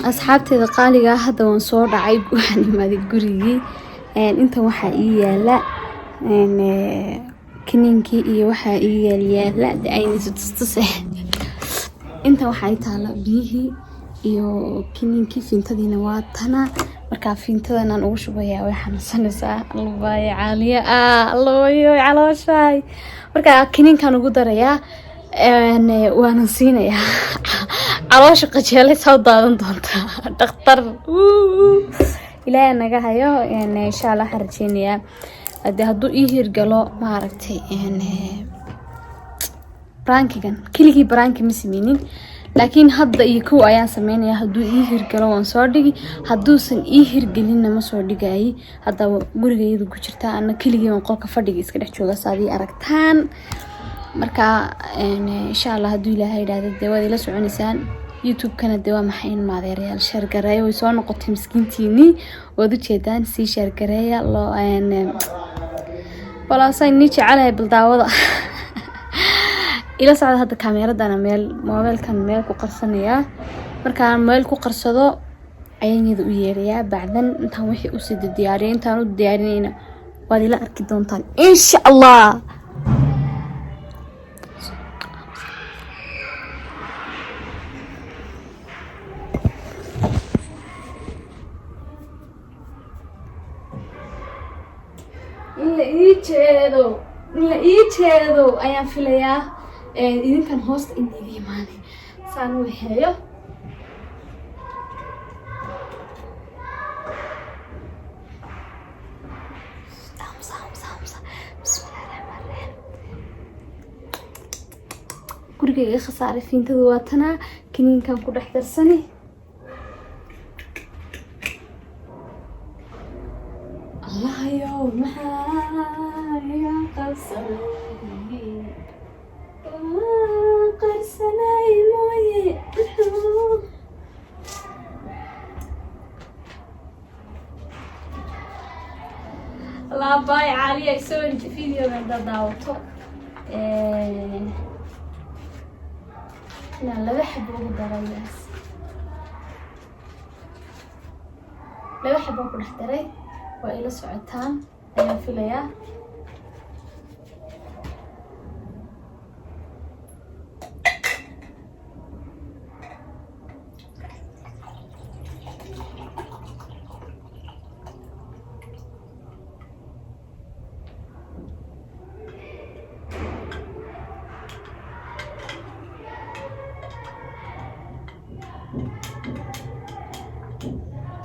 Asxaabteeda qaaliga ah, hadda waan soo dhacay, waxaan imaaday gurigii. Intan waxaa ii yaala kiniinkii iyo waxaa ii yaalyaala de aynaysa tustuse. Intan waxaa ii taala biyihii iyo kiniinkii, fiintadiina waa tana. Markaa fiintadan ugu shubayaa, way xanuunsanaysaa. Allabaayo caaliya ah, allooyo calooshaay. Markaa kiniinkan ugu darayaa, waanan siinayaa. Caloosha qajeelay soo daadan doontaa. Dhakhtar Ilaahay naga hayo. Insha Allah waxaan rajeynayaa hade hadduu ii hirgalo, maaragtay, prankigan keligii pranki ma sameynin, laakiin hadda iyo kow ayaan sameynaya. Hadduu ii hirgalo waan soo dhigi, hadduusan ii hirgelinna ma soo dhigayi. Hadda guriga iyadu ku jirtaa, ana keligii waan qolka fadhiga iska dhex jooga, saadii aragtaan. Marka insha Allah hadduu Ilaahay yidhaahdo, dee waad ila soconaysaan YouTube-kana. Dee waa maxay in maadeerayaal, share gareeya. Way soo noqotay miskiintiinii, waad ujeedaan. Sii share gareeya loo walaasaan nii jecelahay. Baldaawada ila socda. Hadda kaameeradana meel, mobeelkan meel ku qarsanayaa. Markaan meel ku qarsado ayaan iyada u yeerayaa. Bacdan intaan wixii usii diyaariyo, intaan u diyaarinayna waad ila arki doontaan insha Allah. In la ii jeedo ayaan filayaa. Idinkan hoosta iniga imaanay saan u waxeeyo. Aamus, aamus, aamus. Bismillahi raxmaan raxiim. Gurigayga khasaaray. Fiintada waa tanaa, kiniinkan ku dhex darsani. Allahayow, maxaa iga qabsaday? Waan qarsanay mooye muxuu. Laabay caaliya, sorry, videoga haddaad daawato, inaan laba xabo ugu darayaas, laba xabo ku dhex daray. Waa ila socotaan ayaan filayaa.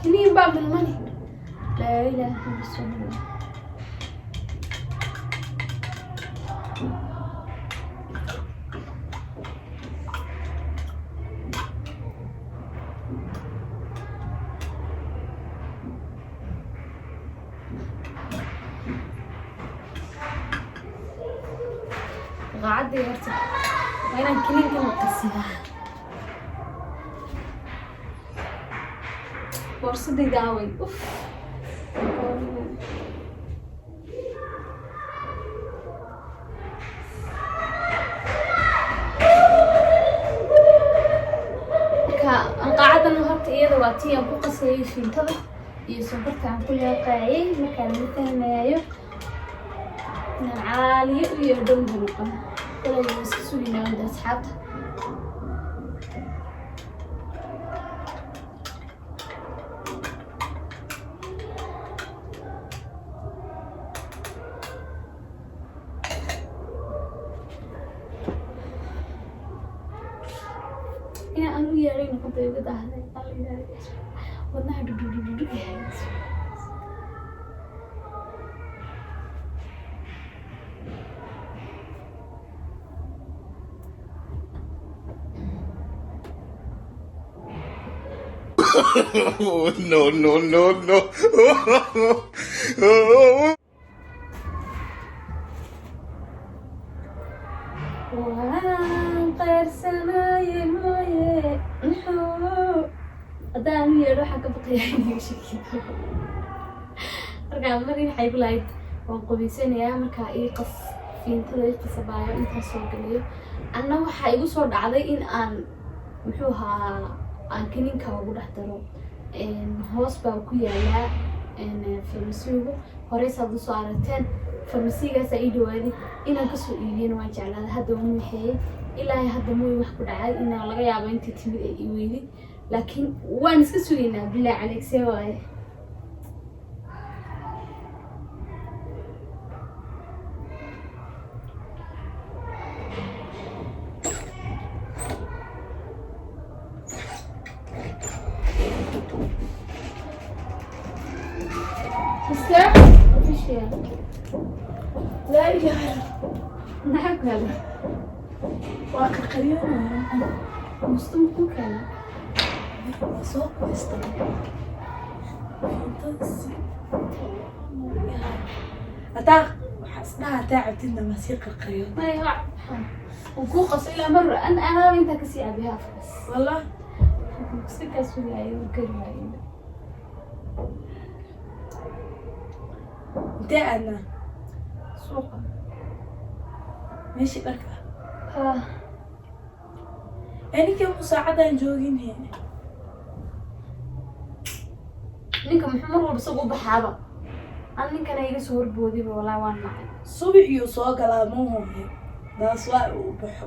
Kiniin baa milmani. Laa ilaaha illa. Qaacadii horta waa inaan kiniinkan qarsadaa. Boorsadayda aaway? Uf. Marka anqaacadan horta iyada waa tii aan ku qasayay fiintada iyo sonkorta aan ku leeqaayay. Markaan ma fahmayo inaan caaliyo u yeedho unba noqon kolay. Waan iska suginaa wada asxaabta. Inaan aan u yeedhay noqotay, uga daahday. Alla ilaahay, wadnaha dhudhudhudhudhu yahay. No, no, no, no. Waan qarsanaye mooye muxuu. Haddaan u yeedho waxaan ka baqayaa inaga shakiyo. Markaa mari waxay ku lahayd waan qubaysanayaa, markaa ii qas fiintada, ii qasabaayo intaan soo geliyo. Anna waxaa igu soo dhacday in aan muxuu ahaa Aan kaniinka ugu dhex daro. Hoos baa ku yaalaa farmasiigu. Horey saad usoo aragteen, farmasiigaasaa ii dhawaaday. Inaan kasoo iibiyana waan jeclaaday. Hadda waan waxeeyey, ilaa hadda mooy wax ku dhacay inaa laga yaabo intii timid ay ii weyday, laakiin waan iska sugaynaa. Bilaa caleyk, see waaye? Sister? Official. Laa ilaaha. Maxaa ku helay? Waa qarqaryoonaya. Mustum ku keenay. Waa soo qubaystay. Cuntada si hataa waxaa isdhaha hataa cabtidna ma sii qarqaryo. Maya, waa uu kuu qaso ilaa mar anaaba intaa kasii cabiyaa afkas. Wallah. Iska kaa sugaayo, uu kari waayo. Intee aadnaa? Suuqa. Meeshii dharka? Ha. Ee, ninkii mu saacadan joogin he? Ninka muxuu mar walba isagu u baxaaba? An ninkana iga soo horboodiba, walaa waan nacay. Subaxiyuu soo galaa muuhuhe, daas waa uu baxo.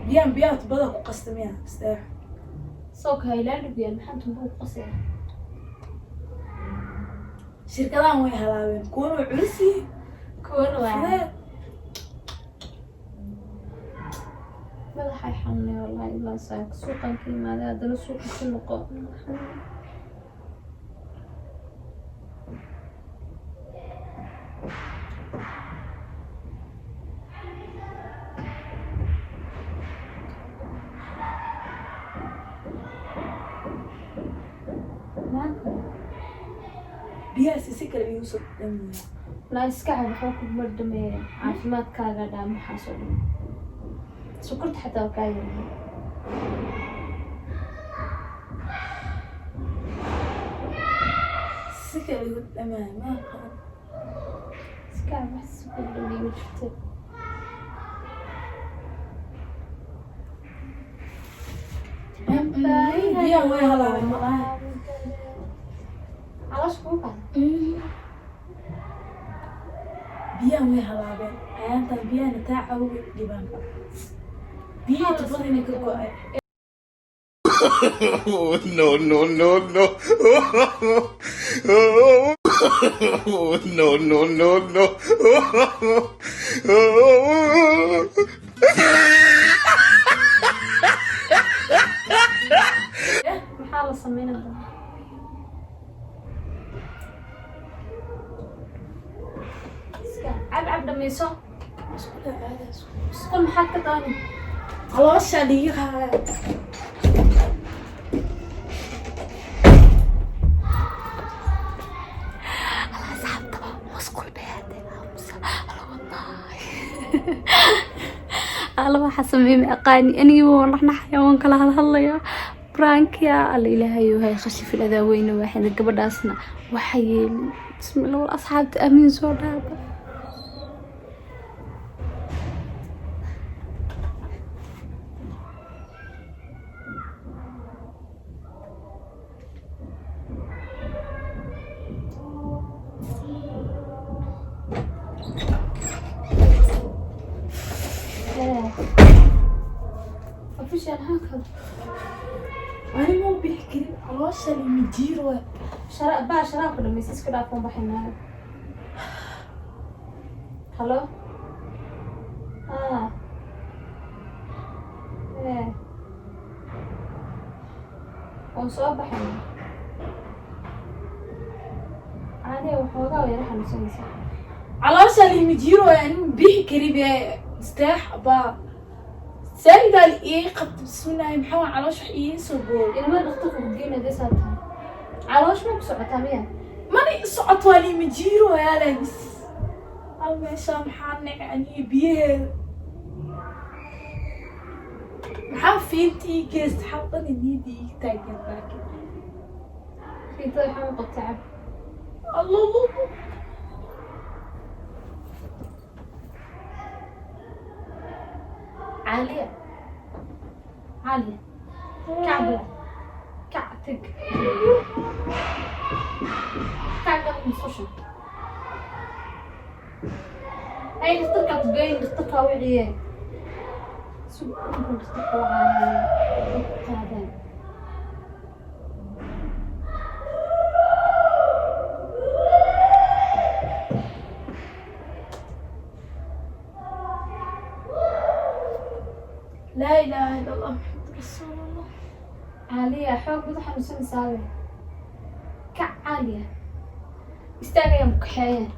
Biyaan biyaha tubada ku qasta miya, isteex? Soo ka haylaandhi biyaa, maxaan tunba ku qasaya? Shirkadahan way halaabeen, kuwana way culus yihiin. Kuwana waa fudeed. Madaxay xanuunay wallahi. Ilaa saaka suuqan ka imaaday, haddana suuqa ku noqo. Maxaa? Biyahaasi si kale igu soo dhameeyay. La iska cab, waxba kuma dhameeya. Caafimaadkaaga dhaam waxaas oo dhan. Sokorta xataa waa kaa yaryahay. Si kale igu dhameeya, ma aqaan. Iska cab, wax sokor dhameeya ma jirto. Biyaha way halaabeen malaha. Caloosha kugu kacda. Biyahan way halaabeen ayaantan. Biyahana taa cawoga dhibaan, biyihii tubadina ka go-ay. No, no, no, no. No, no, no, no. Maxaa la sameyn hadda? Iska cab, cab, dhamayso. Isku dhacaadaas. Isqul maxaad ka dooni? Caloosha dhiiga haya. Asxaabta, musqul bay aadeen. Wadnaay alla, waxaa sameeyey ma aqaani. Anigii waan naxnaxaya, waan kala hadhadlayaa. Prank-ya alla, ilaahayo hay khashifil adaaweyne waaxida. Gabadhaasna waxa yeelin. Bismillah, wal asxaabta amiin soo dhaaba. Official halkan. Ani ma bixi karin, caloosha limijiir waay. Shara baa sharaabka dhamaysa, iska dhaaf, waan baxaynaa. Halo, ah, ee, waan soo baxaynaa. Caadiya, waxoogaa way yara xanuunsanaysaa. Caloosha limijiir waay, ani ma bixi kari be. Isteex baa saa'idaa ii qabta. Bismillahi, maxaa waa caloosha wax ii soo booday. Ilmo dhakhtarka ku geynaya dee, saa tahay caloosh ma ku socotaa miya? Mana i socoto, waa limijiir wayaa leh. Bis al meesha maxaa nece aniga biyaheeda? Maxaa fiinta ii geysta xaqani? Niida ii taagan laakiin. Fiintada waxaa ma qabta, cab. Allah, Allah. Caaliya, Caaliya, kacbala, kac, tag, kacgal musqusha. Ay, dhakhtarkaa ku geyn, dhakhtarkaa wiciye. Sug, markuu dhakhtarka wacaayo way ku qaadeen. Laa ilaaha illa Allah, Maxamed rasuulullah. Caaliya, xoog bad xanuunsanaysaa. Kac, Caaliya, istaagayaan ku kaxeeya.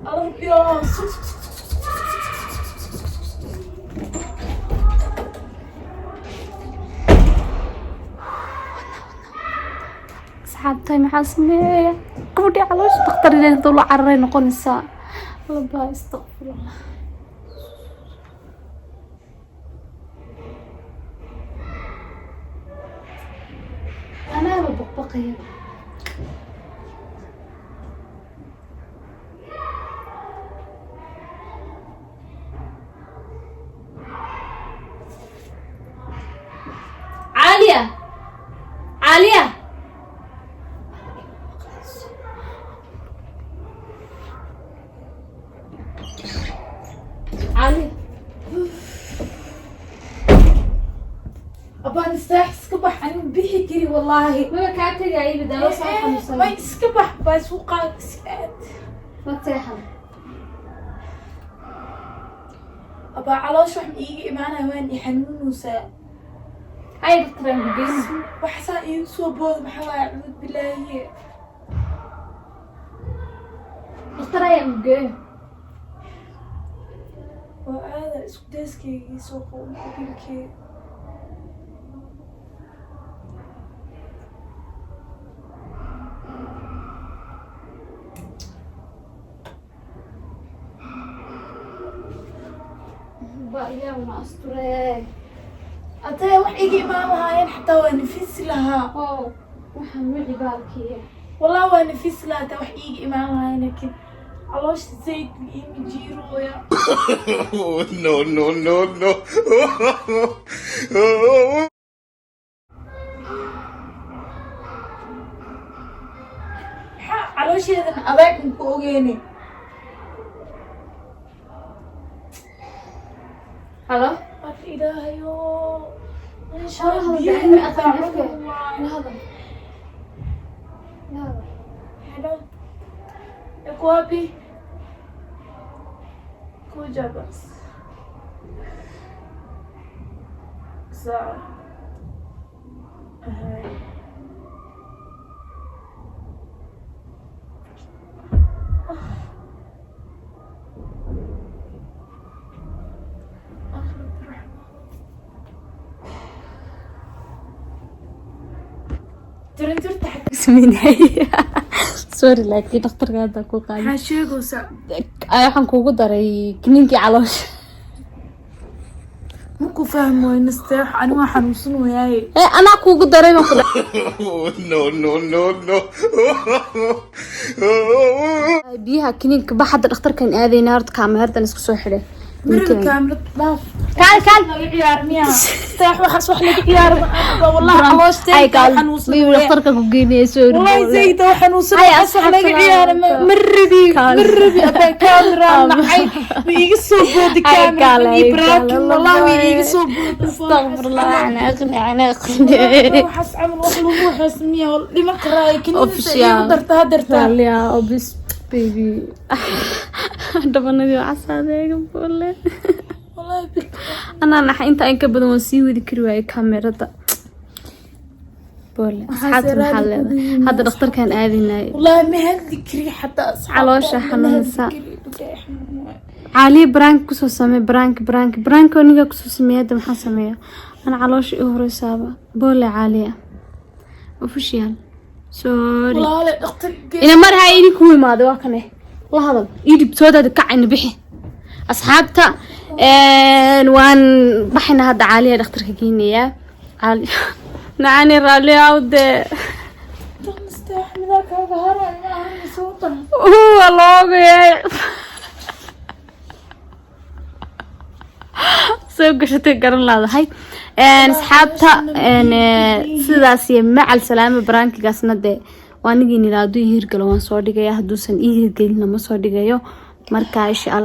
Rabbiyo. Asxaabtay, maxaa sameeya? Gabadhii caloosha dhakhtar inay dul cararay noqonaysaa. Labaa, astaqfirullah. Anaaba baqbaqaya. Caaliya, Caaliya. Caaliya. Abaan, istaax, iska bax, ani bixi kari wallaahi. Maba kaa tegaya, daawo soo xanuunsan. May, iska bax baa, suuqaad iska aad. Ma seexan. Abaa, caloosha wax ma iiga imaanaya, waan i xanuunaysaa. Hay, dhakhtaraan ku geyn. Waxsaa iigu soo booda, maxaa waaye? Acuud bilaahi. Dhakhtar ayaan ku geeyo. Waa aada isku dayskaygii soo qabo mobilkeyga. Ba, ilaahuna asturee. Hadday wax iga imaan lahaayeen xataa waa nafisi lahaa. Oo waxaan wici baalkii. Wallah, waa nafisi lahaa hataa wax iiga imaan lahaayeen, laakiin caloosha zayd iima jiirooya. No, no, no, no. Maxaa caloosheedan adeeg ku ogeyne? Halo. Ar ilaahayo. La hadal, ma aqaan afka. La hadal, la hadal. Hello. Uko wapi? Kuja basi. Sawa. Haya. Jaranjarta xataa. Sameynay, sorry, laakiin dhakhtarka hadda ku qaaday. Maxaa sheegaysaa? Waxaan kuugu daray kiniinkii caloosha. Markuu fahmo nasteex, ani waa xanuunsan wayaaye. Ee, anaa kuugu daray baan ku dhahay. No, no, no, no. Biyaha kiniinka bax, hadda dhakhtarkan aadayna. Horta kaameerdan isku soo xidhay. Miril, kaamirad dhaaf. Kaal, kaal. Laga ciyaar miyaa nasteex? Waxaas wax laga ciyaar ma wallahi, calooshteeda xanuunsan. Dhakhtarka ku geynaya, sorry. Wallahi zayd waa xanuunsan. Ay, waxaas wax laga asxaabta ciyaar ma rabi. Kaal. Ma rabi abaa, kaamira nacay, ma iga soo boodi. Ay, kaamira kaal, ii ay, baraakin. kaal, Wallahi way wallahi. iga soo boodi. Astaqfirullah, ana aqni. Waxaas camal wax lagu waxaas miyaa dhiman karaa kiniinta Official. iigu darta hadeerta. Raalliya obis baby, dhabanadii casaadeega boole. Wallahi bil. Anaa naxa, inta in ka badan waan sii wadi kari waayay kaamerada boole. Asxaabta, maxaa leedahay? Hadda dhakhtarkan aadinay. Wallahi ma hadli kari xataa asxaabta. Caloosha ma hadli xanuunsa. kari, ilaahay xanuun waaye. Caaliya, prank kusoo samey, prank, prank, prank aniga kusoo sameeyay. Hadda maxaa sameeya? Ana caloosha i horeysaaba boole. Caaliya official, sorry. Walaale, dhakhtar gee. Ina mar ha idinku imaaday, waa kane, la hadal, idib soo daada, kacayna bixi. Asxaabta, waan baxayna hadda, Caaliya dhakhtarka geynayaa. Caali nacani, raalli awde. Nasteex, midaa kaaga haray ma ahan soo. Waa loogayay. Soo gashatay garan laadahay. Asxaabta, sidaas iyo macal salaama. Prankigaasna dee waa anigii nila, hadduu ii hirgalo waan soo dhigaya, hadduusan ii hirgelin lama soo dhigayo. Marka insha Allah.